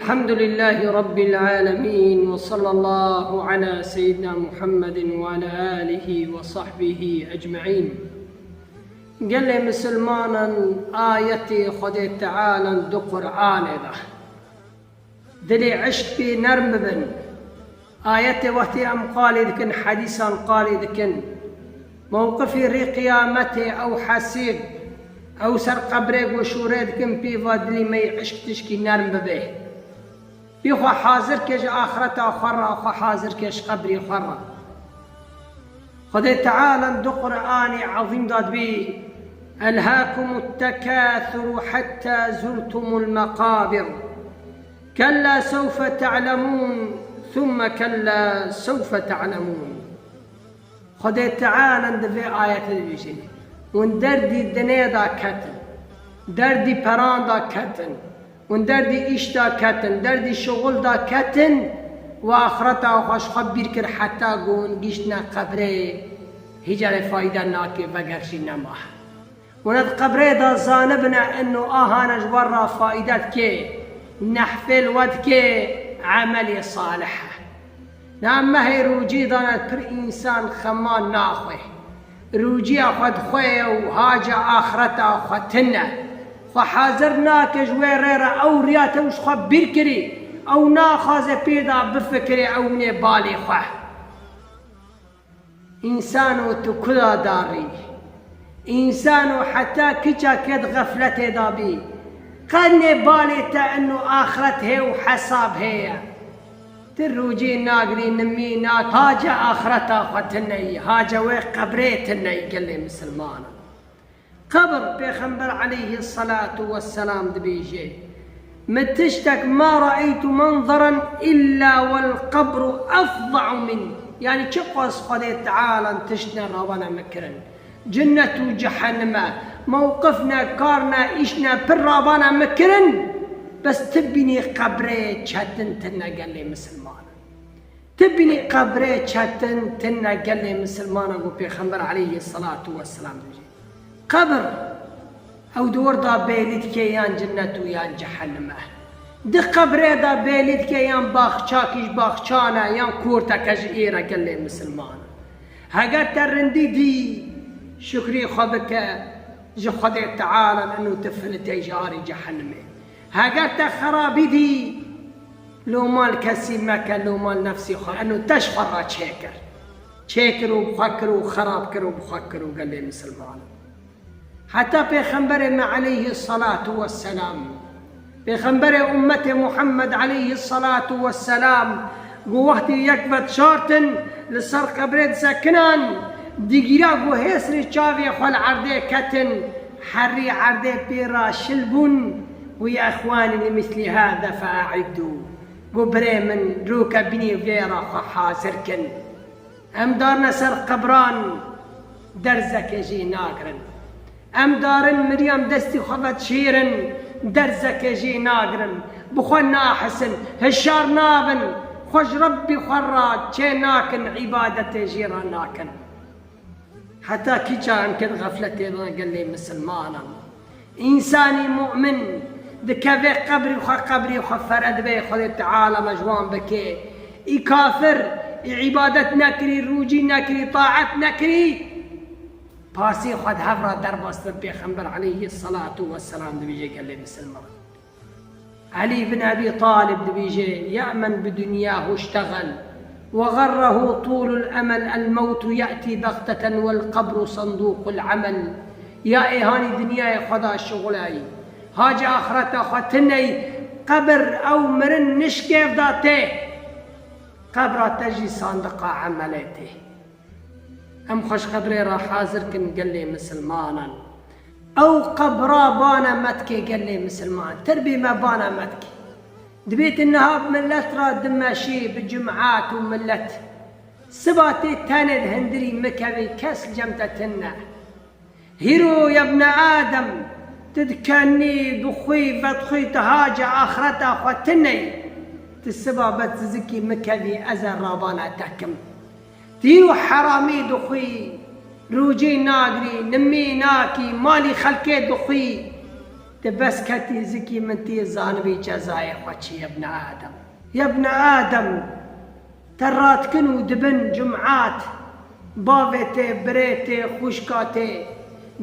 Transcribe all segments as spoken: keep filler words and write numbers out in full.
الحمد لله رب العالمين، وصلى الله على سيدنا محمد وعلى آله وصحبه أجمعين. Gelê misilmanan, ayetê Xwedê Teala di Qur'anê de. Dilê eşq pê nerm bibin. Ayetê wextê em qalê dikin, hedîsan qalê dikin. Mewqifê rê qiyametê ew hesêb, ew ser qebrê ku şûrê dikin, pê va dilê me yê eşq tişkî nerm bibe. Pê xwe hazir ke ji axireta xwe re, xwe hazir ke ji qebrê xwe re. Xwedê Teala di Qur'anê Ezîm de dibê: "ألهاكم التكاثر حتى زرتم المقابر. كلا سوف تعلمون ثم كلا سوف تعلمون." Xwedê Teala di vê ayetê dibêje: Hûn derdî dinê de ketin, derdî peran de ketin, hûn derdî îş de ketin, derdî şixul de ketin, û axireta xwe ji xwe bîr kir heta ku hûn gihîştine qebrê, hîca rê fayde nake, vegerşî nema. Hûn di qebrê de zanibine ino ahane ji we re fayde dike, nehfê li we dike, emelê salih e. Na mehê rûcî dane pir însan xema naxwe. Rûciya xwe dixwe ye û haca axireta xwe tune. Xwe hazir nake ji wê rê re ew riya te û ji xwe bîr kirî. Ew naxwaze pê de bifikirê, ew nê balê xwe. Însano tu kuda darî? Însano heta kiça ke di xefletê de bî? Qenê balê te ino axiret hê û hesab heye. Tu rûcî nagirî, nimî nak, haca axireta xwe tune yî, haca wê qebrê tune yî gelê misilmanan. Qebir, Pêxember aleyhî selatu wesselam dibêje: Min tiştek, "Ma re'eytu menzeran illa wel qebru efza'u min." Yanî çiqas Xwedê Teala tiştine rawene min kirin. Cinnet û cehennime, mewqif ne, kar ne, îş ne, pir rawene min kirin. Bes tu bînî qebrê çetin tine gelê misilmanan. Tu bînî qebrê çetin tine gelê misilmanan ku Pêxember aleyhî selatu wesselam dibêje. Qebir, ew di wir de bêlî dike yan cinnet û yan cehennem e. Di qebrê de bêlî dike yan baxçakî ji baxçan e, yan kurteke ji êr e gelê misilman. Heger te rindî dî, şukrî xwe bike, ji Xwedê Teala eno tu filitey ji arê cehennemê. Heger te xerabî dî, loma li kesî meke, loma li nefsî xwe, eno te ji xwe re çêkir. Çêkir û bi xwe kir û xerab kir û bi xwe kir û gelê misilman. Heta Pêxemberê me aleyhî selatu wesselam, Pêxemberê ummetê Muhammed aleyhî selatu wesselam, ku wextî yek vedişartin li ser qebrê disekinan, digîra ku hêsrî çavê xwe li erdê ketin, herî erdê pê re şil bûn û: "Ya îxwanî, li mislî hâze fe'e'iddû." Ku birê min, rûke bînî vê re xwe hazir kin. Em darine ser qebran, derzekê jî nagirin. Em darin miriyan destî xwe vedişêrin, derzekê jî nagirin. Bi xwe nahisin, hişyar nabin, xwe ji Rebbî xwe re çê nakin, îbadetê jî re nakin. Heta kîça em kê di xefletê de gelê misilmanan? Însanî mu'min dikeve qebrî xwe, qebrî xwe fere dibe, Xwedê Teala me ji wan bike. Î kafir, î îbadet nekirî, rûcî nekirî, taet nekirî, pasê xwe di hev re derbas dibe. Pêxember aleyhî selatu wesselam dibêje gelê misilman. Elî bin Ebî Talib dibêje: "Ye'men bi dunyahu iştexel, ve xerrehu tûlul emel, el mewtu ye'tî bexteten vel qebru sendûqul emel." Ya ê hanî dinyayê xwe da şixuleyî, hacê axireta xwe tineyî, qebir ew mirin nişkêv da tê. Qebra te jî sandiqa emelê tê. Em xwe ji qebrê re hazir kin gelê misilmanan. Ew qebra bana me dike gelê misilman. Tirbê me bana me dike. Dibê tu niha bi milet re dimeşî, bi cimat û milet. Siba tê tenê di hindirî mikevî, kes li cem te tune. Hîro ya bne Adem, tu dikenî, dixwî, vedixwî, tu haca axireta xwe tineyî. Tu siba be tu zikî mikevî, ez e rabana te kim. Tu hîro heramî dixwî, rûcî nagirî, nimî nakî, malî xelkê dixwî. Te bes ketî zikî min tê zanibî cezayê xwe çi ye bni Adem. Ye bni Adem, te radikin û dibin cumat, bavê tê, birê tê, xwişka tê.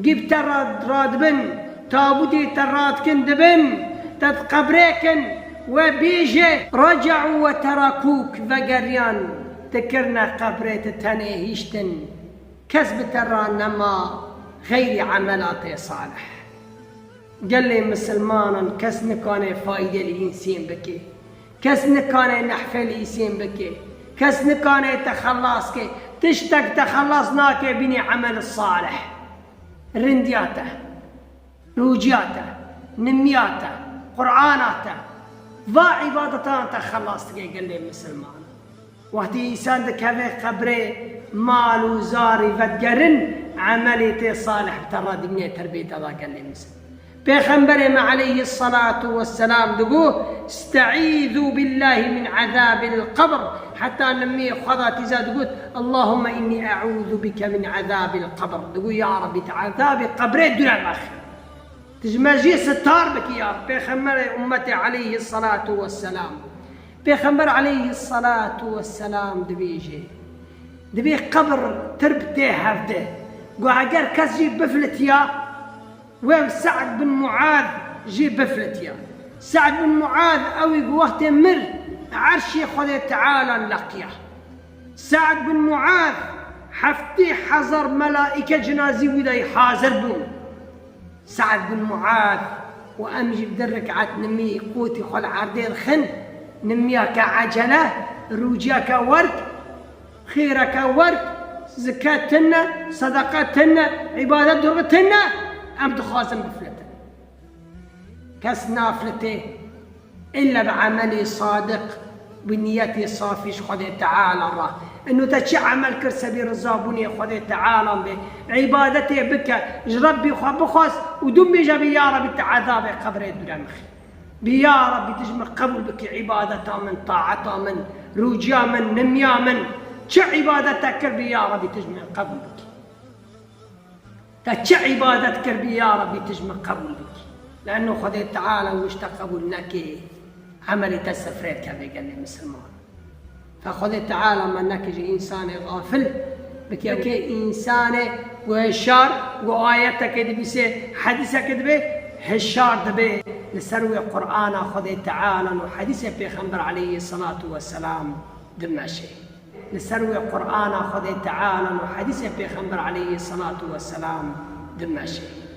Gî bi te ra-, radibin, tabûtê te radikin dibin, te di qebrê kin, we bêje, "Rece'û ve terakûk", vegeriyan, te kirine qebrê, te tenê hiştin. Kes bi te ra nema xeyrî emela tê salih. Gelê misilmanan kes nikane faydê li însên bike. Kes nikane nehfê li îsên bike. Kes nikane te xelas ke. Tiştek te xelas nake bînî emel salih. Rindiya te, rûciya te, nimiya te, Qur'ana te, va îbadetan te xelas dike gelê misilmanan. Wextî însan dikeve qebrê, mal û zarî vedigerin, emelê tê salih bi te re dibîne terbiyê te da gelê misilman. Pêxemberê me aleyhî salatu vesselam digot, "Steîzû billahî min ezâbil qebr." Heta nimiyê xwe da tîza digot, "Allahümme inni eûzû bike min ezâbil qebr." Digot, "Ya Rabbî, te ezabê qebrê dûre mexe." Tu ji me jî sitar bikî ya Reb. Pêxemberê ummetê aleyhî salatu vesselam. Pêxember aleyhî salatu vesselam dibêje, dibê qebir tirb tê hevde. Got, eger kes jî biflitiya, wê Sa'd bin Muaz jî biflitiya. Sa'd bin Muaz ewî ku wextê mir, erşê Xwedê Teala leqiya. Sa'd bin Muaz, heftê hezar melaîke cinazî wî de hazir bûn. Sa'd bin Muaz û em jî bi di rekat nimî qûtî xwe li erdê dixin, nimiyeke ecele, rûciyeke werg, xêreke werg, zike tune, sedeqe tune, îbadet durxi tune, em dixwazin biflitin. Kes naflitê, îlle bi emelê sadiq, bi niyetê safî ji Xwedê Teala re. Ino te çi emel kir sebî rizabûnê Xwedê Teala be, îbadetê bike, ji Rebbî xwe bixwaz û dûm bêje, "Bi ya Rebbî, te ezabê qebrê dûre mixî. Bi ya Rebbî, tu ji min qebûl bikî îbadeta min, taeta min, rûciya min, nimiya min. Çi îbadet te kir, bi ya Rebbî, tu ji min qebûl bikî." Te çi îbadet kir bî, ya Rebbî, tu ji min qebûl bikî. Le'nno Xwedê Teala û ji te qebûl neke, emelê te sifrê dikeve gelê misilman. Fe Xwedê Teala me neke ji însanê xafil bike, bike însanê ku hişar, ku ayetekê dibîse, hedîsekê dibe, hişar dibe li ser wê Qur'ana Xwedê Teala û hedîsê Pêxember aleyhî salatu vesselam dimeşe. Li ser wê Qur'ana Xwedê Teala û hedîsê Pêxember aleyhî salatu vesselam dimeşe.